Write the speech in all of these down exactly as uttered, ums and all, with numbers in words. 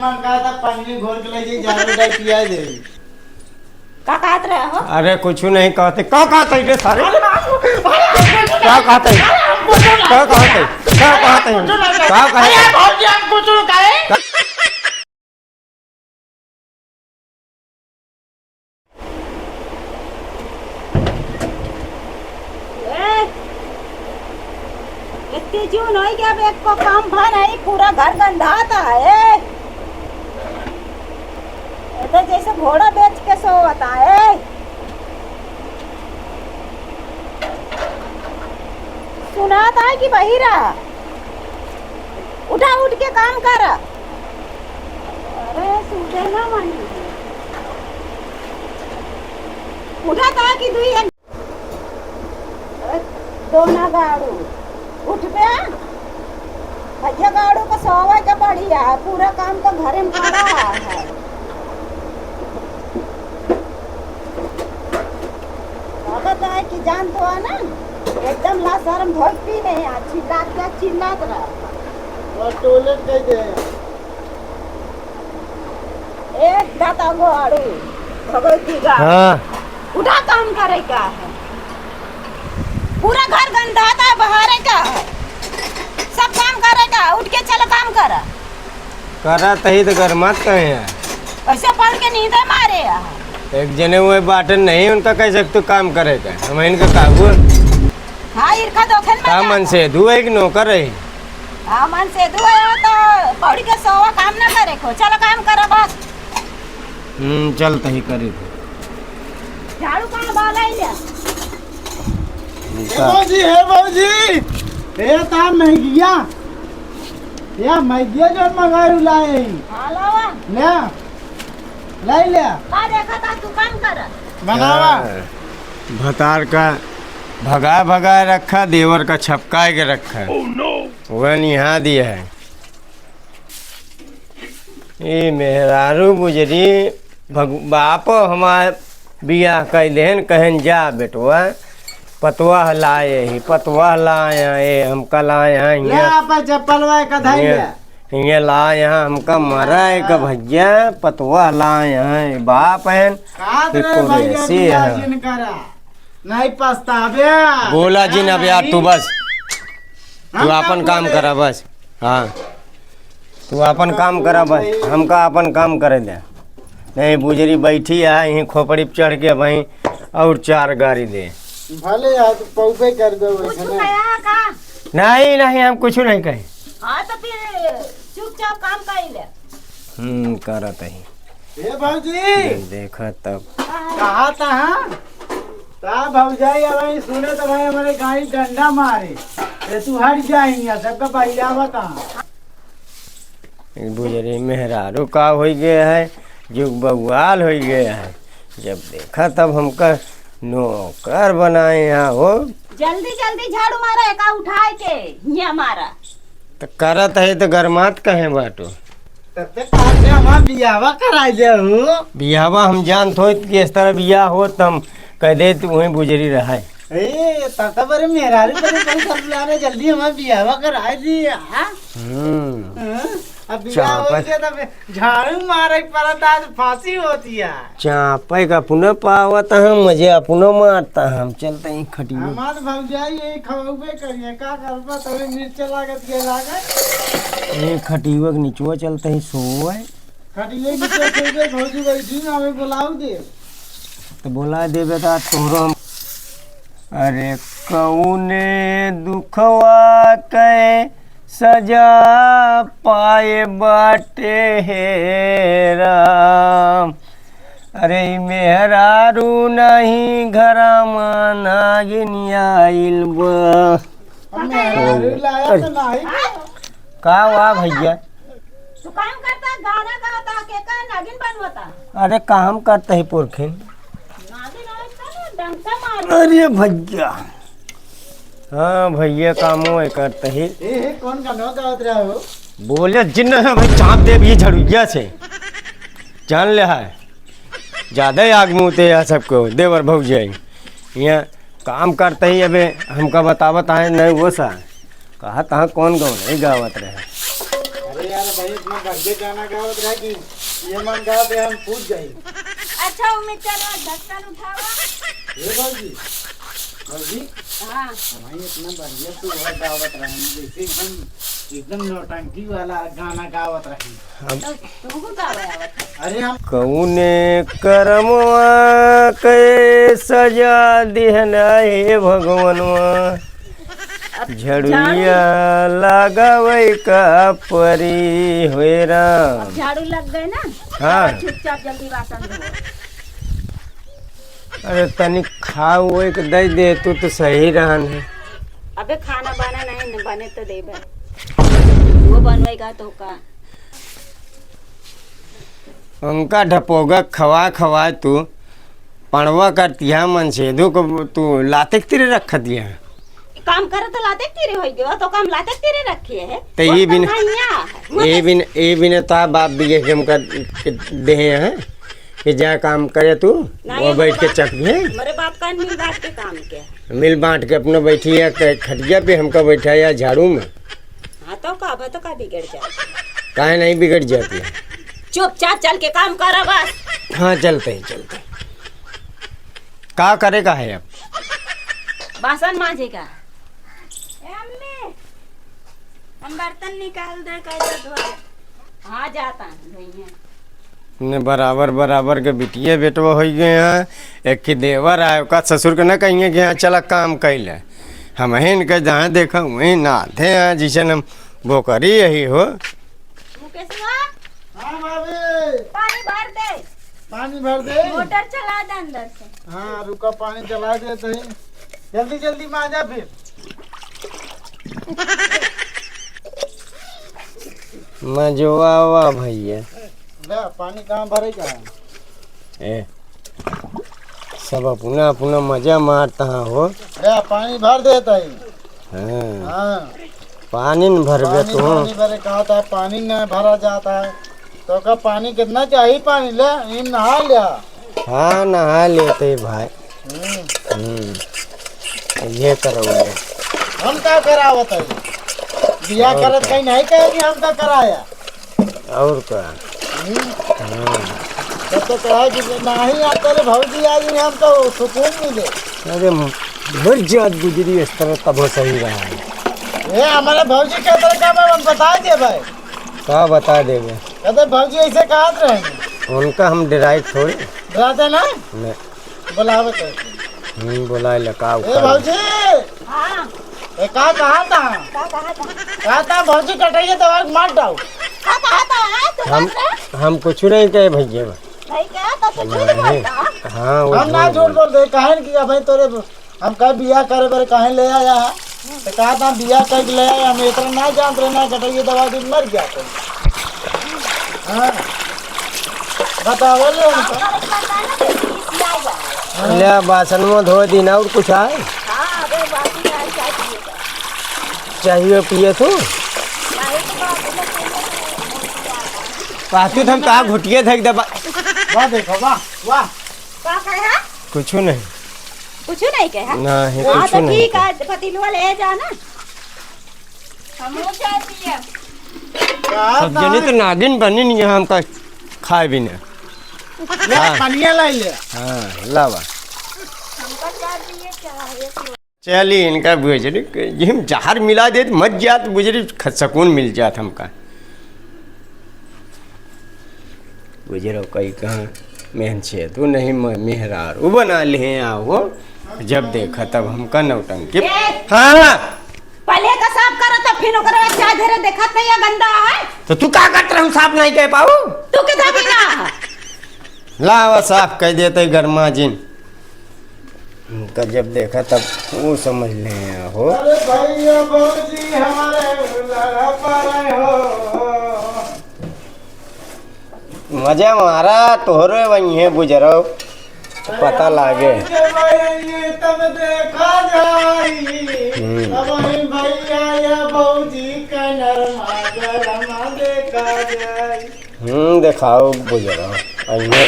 मन कहा था पन्नी घोर के ले जाई, जानो जाई पिया दे। का कहत रहे हो? अरे कुछ नहीं कहते। का कहते रे सारे? अरे बाबू, अरे बाबू, का कहते? अरे हम कुछ नहीं का कहते? कहते। का कहते? हम कुछ नहीं कहते। का कहते? अरे भौजी, हम कुछ नहीं कहे। ए, इतनी जून होई कि अब एक को काम भा नहीं, पूरा घर गंधाता है। ये तो जैसे घोड़ा बेच के सोवता है। सुनाता है कि बहिरा? उठा, उठ के काम कर। अरे, सूझे ना मानी। उठाता है कि दुई एक। अरे, दो ना गाड़ू। उठ बे। भैया गाड़ू का सोवे के बढ़िया है, पूरा काम तो घरे में पड़ा है। लागत है कि जान तो है ना, एकदम लाशरम धोई पी नहीं है, चिल्लात का चिल्लात रहा। और टॉयलेट कह दे। एक दाता गोड़ू, भगवती का। हाँ। उठा काम करे का है। पूरा घर गंधाता है, बहारे का है। सब काम करे का, उठ के चलो काम करा। करत ही तो गरमात कहे हैं। ऐसे पढ़ के नींद मारे आ। एक जने वो बाटन नहीं, उनका कैसे तू काम करेगा? हम इनका काबू। हाँ, इरखा दोखन में का जाता। मन से दू एक नौकर है। हाँ, मन से दू है तो पढ़ के सोवा काम ना करे को। चलो काम करो बस। हम्म, चल तही करी। झाड़ू कहाँ बाला ही ले? ए भौजी, हे भौजी, ए ता मैगिया, ए मैगिया जो मंगाई लाए ही। हाँ, लावा। ले, लाई ले। का देखा था तू काम कर? बनावा। हाँ, भतार का भगा भगा रखा, देवर का छपकाए के रखा। Oh no! वह निहा दिया है। ए मेहरारू बुजरी, भग-, बाप हमार बियाह कइ देहन, कहन जा बेटवा, पतवा लाए ही, पतवा लाए हैं, ए हमका लाए हैं, ले हियाँ, आपा चप्पलवा का धाई हियाँ, ले। हियाँ लाए हैं, हमका मरा है का भैया, पतवा लाए हैं, बाप हैं, कात कि रे भैया, कुरेसी बियाह हैं। जिन करा, नहीं पछतावे। बोला जिन अब यार, तू बस। तू हम का आपन काम बोले? करा बस। हाँ, तू आपन काम करा बस, हमका आपन काम करे दे। नहीं, बुजरी बैठी है, यहीं खोपड़ी पे चढ़ के वहीं और चार गारी दे। भले यार, तू पौबे कर दे वैसे कुछ नहीं। कहा का? नहीं, नहीं, हम कुछ नहीं कहे। हाँ, तो फिर चुपचाप काम कर ले। हम्म, करत ही। ए भौजी! देखा तब। कहा था, हाँ? का भौजाई अब आई सुने तो भाई हमारे गाड़ी डंडा मारे। ए तू हट जाएंगे, सबका बहियावा था। बुजरी मेहरारू का होइ गया है, जुग बउआल होइ गया है। जब देखा तब हमका नौकर बनाए यहाँ हो। जल्दी जल्दी झाड़ू मारा, एका उठाए के हियाँ मारा। त करत है त गरमात कहे बाटो? तब तक काटे हमार बियाहवा कराई दे हो। बियाहवा हम जानत होइत कि इस तरह बियाह होत त हम कह देइत उहीं बुजरी रहाई। ए, तब तक बरे मेहरारू बरे बहुत ससुराल है, जल्दी हमार बियाहवा कराई दी, हाँ? हम्म। हाँ? अब बियाह चापा होई के तब झाड़ू मारे के पड़त, आज फांसी होती है। चापे का पुनः पावत हम, मजे अपनो मारता हम। चलते ही खटियो। हमार भौजाई यही खवाबे करिए, का करबा, तबे मिर्च लागत के लागत। ए खटियो के निचवा चलते ही सोए। खटियो के निचवा सोए, भौजी बैठी ना, हमें बुलाओ दे। तो बुला देबे तो आज तोहरो हम। अरे कौने दुखवा के सजा पाए बाटे हे राम। अरे ई मेहरारू नहीं घरमा नागिन आइल बा। मेहरारू लाया तो नहीं। का हुआ भैया? तू काम करता, गाना गाता, के का नागिन बनवता? अरे काम करते ही पुरखिन। नागिन आवत का ना, डंका मार। अरे भैया। हाँ भैया, कामो है करते ही। ए, ए, कौन गाना गावत रहा हो? बोले जिन है भाई, चाप देब ये झड़ुइया से। जान ले है। ज्यादा ही आग मुँहते है सबको, देवर भौजाई। यहाँ काम करते ही अबे हमका बतावत आए नहीं वो सा। कहा तहाँ कौन गौनई गावत रहे। अरे अरे भाई, इतना बढ़िया गाना गावत रहा कि ये मन गावत रहे, हम कूद जाई। अच्छा, उम्मीद करो, ढक्कन उठावा। ये भौजी, भौजी, हाँ। भाई, इतना बढ़िया तू गावत रहा, जैसे एकदम, एकदम नौटंकी वाला गाना गावत रही। हम तो तुमको गावे आवत है? अरे, हम कौने करमवा के सजा दिहन हे भगवनवा। अब झड़ुइया झाड़ू लगावे का परी होए राम। अब झाड़ू लग गए ना? हाँ। चुपचाप जल्दी बासन धो। अरे तनी खाओ एक दे दे तू तो सही रहन है। अबे खाना बना नहीं न बने तो देबे। वो बनवेगा तो का? उनका ढपोगा खवा खवा तू पड़वा करतिया मन से दो को तू लाते के तेरे रख दिया। काम करे तो लाते के तेरे होई गयो, तो काम लाते के तेरे रखे है। तो ये बिन, ये बिन, ये बिन ता बाप भी ये हमका दे हैं कि जा काम करे तू, नहीं, वो बैठ के चक भी है। मेरे बाप का मिल बांट के काम के। मिल बांट के अपना बैठी है क-, खटिया पे हमका बैठा है झाड़ू में। हाँ, तो का, अब तो का बिगड़ जाए? काहे नहीं बिगड़ जाती है? चुपचाप चल के काम करो बस। हाँ, चलते हैं, चलते हैं। का करे का है अब? बासन माजे का। ए अम्मी, हम बर्तन निकाल दे, कह दे धो दे। हाँ, जाता है, धोइए। ने बराबर बराबर के बिटिया बेटवा होई गए हैं। एक ही देवर आए, ओका ससुर के न कहिए कि हाँ, चला काम कैले। हम ही इनके जहाँ देखा, वहीं नहाते हैं, जिसे हम बोकरी यही हो। मुकेशवा, हाँ, भाभी। पानी भर दे। पानी भर दे? मोटर चला दे अंदर से। हाँ, रुका, पानी चला दे तो ही। जल्दी, जल्दी में आ जा फिर। मजवा वा भैया। ले, पानी कहाँ भरे का है? ए, सब अपना अपना मजा मारता हो। ले, पानी भर देता है। हाँ। हाँ। पानी न भरबे पानी, तू। पानी भरे कहा था, पानी न भरा जाता है। तो का पानी कितना चाहिए पानी ले, इन नहा लिया। हाँ, नहा लेते भाई। हम्म। हम्म। ये करो ये। हम का करावत है? बिया और करत का? कहीं नहीं कहे कि हम का कराया। और का? हम्म। हाँ। तब तो कहा कि नहीं, आप तेरे भौजी आ गई, हम तो सुकून मिले। अरे, मर जात गुजरी इस तरह तब सही रहा है। ए, हमारे भौजी के तरह का बा, हम बता दे भाई। का बता देबे? कहते भौजी ऐसे कहत रहे। उनका हम डराई थोड़ी। डराते ना? नहीं। बुलावे तो। हम्म, बुलाए ले, का ए, उखाड़? भौजी! हाँ। ए, का कहा था? का कहा था? कहा था, भौजी कटैया दवा के मार डाओ। का कहा था, हाँ? तू हम, बात कर। हम कुछ नहीं कहे भैया। नहीं कहा, तो तू झूठ नहीं। बोलता। हाँ, वो हम ना झूठ झूठ बोल। बोलते, काहे कि अबे तोरे हम कहे बियाह करे बरे काहे ले आया है? तो कहा था बियाह करके ले आया, हम इतना ना जानत रहे ना, कटैया दवा दिन मर गया तो। हाँ। बतावल ले उनका। हाँ। ले बासन में धो दिन और कुछ आए? चाहिए पिए तू? पाछू तो हम कहा घुटिए धक दबा। वाह देखो, वाह, वाह। का कहे है? कुछ नहीं। कुछ नहीं कहे है? नहीं, हाँ, कुछ तो नहीं ठीक कहे। है, पतीलवा ले जा ना। हम हो चाय पिए। सब जने तो नागिन बनी नहीं है हमका खाए बिना। ले, हाँ। पनिया लाई ले। हाँ, लावा। हमका चाय पिए, चाय। चली, इनका बुझरी के, ये हम जहर मिला देत, मर जात, बुझरी ख-, सुकून मिल जात हमका। बुझरो कई कहाँ मेहन से तू नहीं म-, मेहरारू बना ले आओ, जब देखा तब हमका नौटंकी। ए! हाँ। पहले का साफ करो, तब फिर ओकरे बाद चाय धरे, देखत नहीं है, गंदा है। तो तू का करत रहू, साफ नहीं कह पाऊ? तू के धोबी ना? लावा, साफ कह देते गरमा जिन। उनका जब देखा तब वो समझ ले हो। अरे भैया भौजी हमारे लड़ा पड़े हो। मजा मारा तोहरे वहीं है बुजरो, पता लागे। जब आएंगे तब देखा जाई। हम्म। अब आई भैया या भौजी का नरमा गरमा देखा जाई। हम्म, देखाओ बुजरो, अइहे।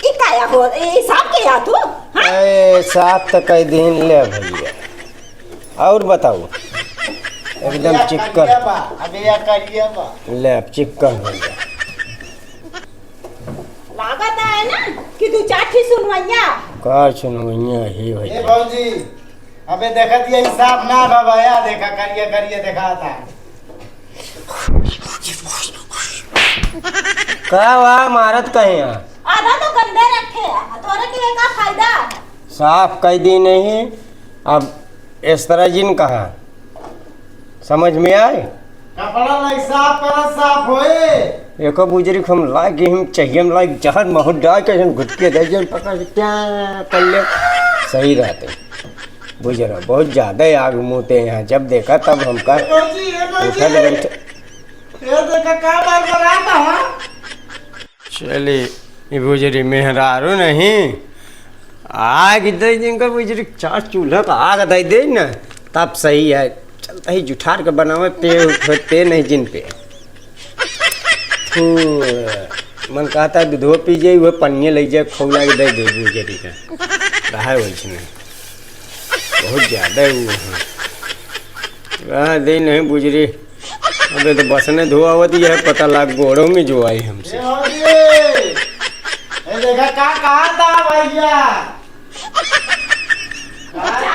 ई काया हो, ई साफ किया तू? हाँ? ए, साफ तो कई दिन ले भैया। और बताओ, एकदम चिक्कन। करिया बा, अबे या करिया बा। ले, अब चिक्कन हो गया। लागत है ना कि दू चार ठी सुनवैया। का सुनवैया ही हो ए गया। भौजी, अबे देखत ये साफ ना बा, या देखा करिया करिया देखाता। का वा मारत कहे हैं? आधा तो गंदे रखे हैं, तोरे के का फायदा है? साफ कह दी नहीं, अब इस तरह जिन कहा, समझ में आए? कपड़ा लाई साफ करा, साफ होए। एको बुजरी को हम लाग गए, हम चाहिए, हम लाग जहर महूर डाल के हम घुटके दे, जन पकड़ के क्या कर ले, सही रहते। बुजरा बहुत ज्यादा आग मुते हैं, जब देखा तब हमका ए भौजी, ए भौजी। उठल बैठ। ये देखा का बार बरात है? चली, ई बुजरी मेहरारू नहीं, आग दे जिनका बुजरी चार चूल्हा का आग दे दे न, तब सही है। चलता ही जुठार के बनावे पे, पे नहीं जिन पे। थू, मन कहता है दूधो पी जाई, वो पन्नी ले जाए, खौला के दे दे बुजरी का। रहा है वैसे नहीं, बहुत ज्यादा है वो। हाँ। रहा दे नहीं बुजरी। अबे तो बस ने धोआवत, यह पता लाग गोड़ों में जो आई हमसे। ए भौजी, ए देखा का कहा था भैया? कहा था?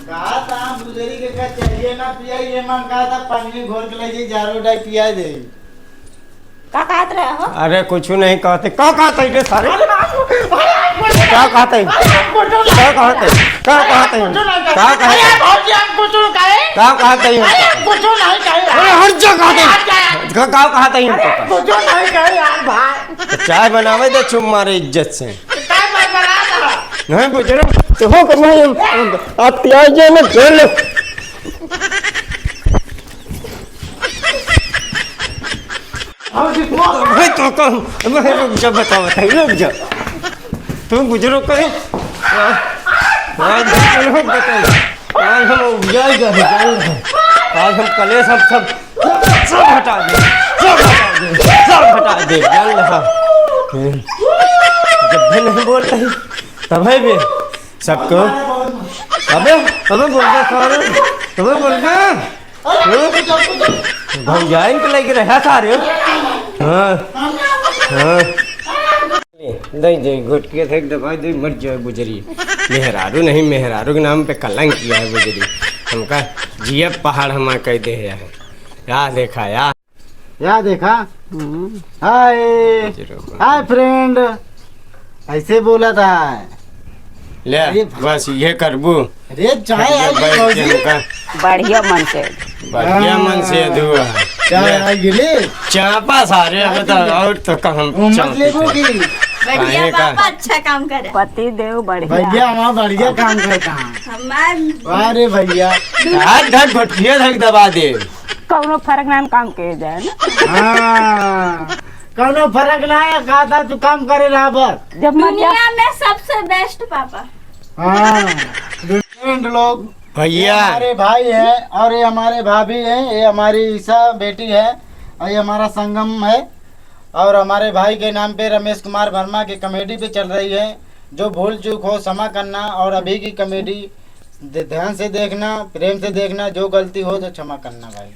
कहा था, बुजरी के का चाहिए ना पिया, ये मन कहा था पानी घोर के ले जाई, जारो डाई पिया दे। का कहत रहे हो? अरे कुछ नहीं कहते। का कहते रे सारे? अरे बाप रे, अरे बाप रे, का कहते? अरे हम कुछ नहीं का कहते? का कहते? कुछ नहीं का कहते? अरे भौजी हम कुछ नहीं कहे। का कहते? अरे हम कुछ नहीं कहे। अरे हट जा कहते। हट जा। का, का कहते हैं अरे हम तो? कुछ नहीं कहे यार भाई। तो चाय बनावे दे चुप मारे इज्जत से। चाय बना, बना दो। नहीं बुजरा, तो हो कर नहीं हम, आप पिया जे ना जेल। भाई तो कौन? भाई रुक जा, बताओ, बताओ, रुक जा। तुम गुजरो कहीं। आज हम लोग बताओ। आज हम उपजाई जा रहे, जान रहे। आज हम कलेश हम सब, सब हटा दे, सब हटा दे, सब हटा दे, जान रहा। जब भी नहीं बोल रही, तब है भी। सबको। अबे, अबे बोल दे सारे। अबे बोल दे। हाँ? भौजाइन को लेके रहा सारे। हाँ। हाँ। दे दे, घुटके फेंक दबाई दे, मर जाए बुजरी। मेहरारू नहीं, मेहरारू के नाम पे कलंक किया है बुजरी। हमका जिया पहाड़ हमार कह दे है। या देखा, या। या देखा। हम्म। हाय। Hi friend. ऐसे बोला था। ले, अरे बस ये करबू। अरे चाय आ गई भौजी। बढ़िया मन से। बढ़िया मन से हाँ। दुआ। चाय ले। आ गई ले। चापा सारे, अब तो और तो कहम उम्मत चापी लेबू थे। की? बढ़िया काहे का? पापा, अच्छा काम करे। पति देव बढ़िया। भैया, हमारा बढ़िया काम करता है। हमार अरे भैया। हाथ धक घोटिया धक दबा दे। कौनो फर्क ना, काम के जाए ना। हाँ, कौनो फर्क ना है, कहा था तू काम करे रहा बस। जब मर जा दुनिया में सबसे बेस्ट पापा। हाँ, फ्रेंड लोग, भैया। ये हमारे भाई हैं और ये हमारे भाभी हैं, ये हमारी ईशा बेटी है और ये हमारा संगम है। और हमारे भाई के नाम पे रमेश कुमार वर्मा की कॉमेडी भी चल रही है। जो भूल चूक हो क्षमा करना और अभी की कॉमेडी दे-, ध्यान से देखना, प्रेम से देखना, जो गलती हो तो क्षमा करना भाई।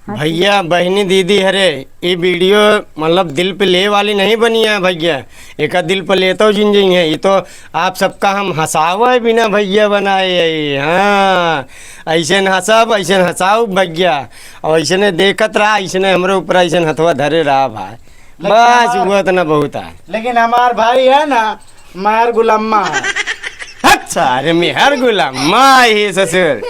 हाँ, भैया, बहिनी, दीदी हरे, ई वीडियो मतलब दिल पे ले वाली नहीं बनी है भैया। एका दिल पे लेतो जिन जई है। ई तो आप सबका हम हँसावे बिना भैया बनाए है। हाँ, ऐसे न हँसाब, ऐसे न हँसाऊ भैया। और ऐसे ने देखत रहा, ऐसे ने हमरे ऊपर ऐसे न हथवा धरे रहा भाई। लेकिन बस हमार वो इतना बहुत है। लेकिन हमार भाई है ना, मेहर गुलम्मा है। अच्छा, अरे मेहर गुलम्मा है ससुर।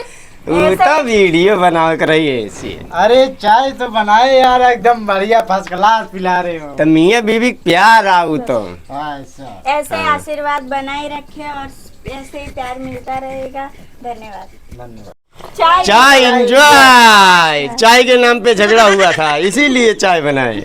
वो ऐसे तो वीडियो बनावे के रही है ऐसी। अरे चाय तो बनाए यार, एकदम बढ़िया first class पिला रहे हो। तो मियाँ बीवी के प्यार आऊ तो। हाँ, ऐसा। ऐसे हाँ। आशीर्वाद बनाए रखे और ऐसे ही प्यार मिलता रहेगा। धन्यवाद। धन्यवाद। चाय चाय enjoy। चाय के नाम पे झगड़ा हुआ था, इसीलिए चाय बनाए।